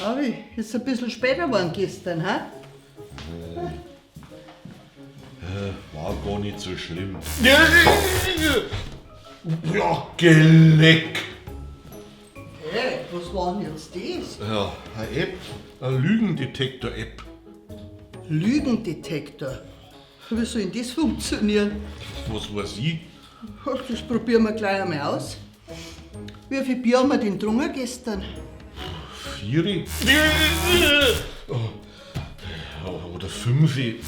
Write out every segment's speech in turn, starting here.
Abi, ist ein bisschen später geworden gestern, ha? War gar nicht so schlimm. Ja, Geleck! Hey, was war denn jetzt das? Ja, eine App, eine Lügendetektor-App. Lügendetektor. Wie soll denn das funktionieren? Was weiß ich? Ach, das probieren wir gleich einmal aus. Wie viel Bier haben wir denn getrunken gestern? Vieri? Oh, oder fünfi.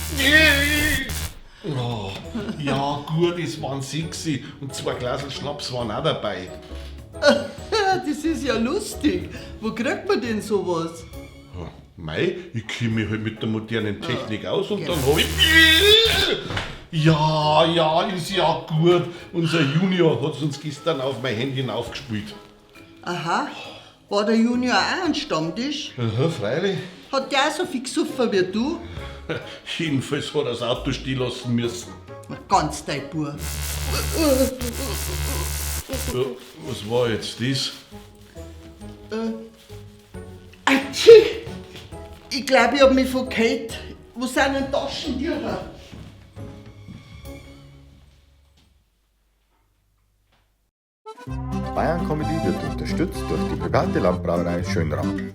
Oh, ja, gut, es waren sechs und zwei Glasel Schnaps waren auch dabei. Das ist ja lustig. Wo kriegt man denn sowas? Ja, mei, ich kenne mich halt mit der modernen Technik aus und genau. dann hab ich. Ja, ja, ist ja gut. Unser Junior hat's uns gestern auf mein Handy hinaufgespielt. Aha, war der Junior auch am Stammtisch? Aha, freilich. Hat der auch so viel gesoffen wie du? Jedenfalls hat er das Auto stehen lassen müssen. Na, ganz dein Bub. Ja, was war jetzt das? Atschi! Ich glaube, ich hab mich verkehrt. Wo sind denn Taschentücher? Bayern Comedy wird unterstützt durch die private Landbrauerei Schönram.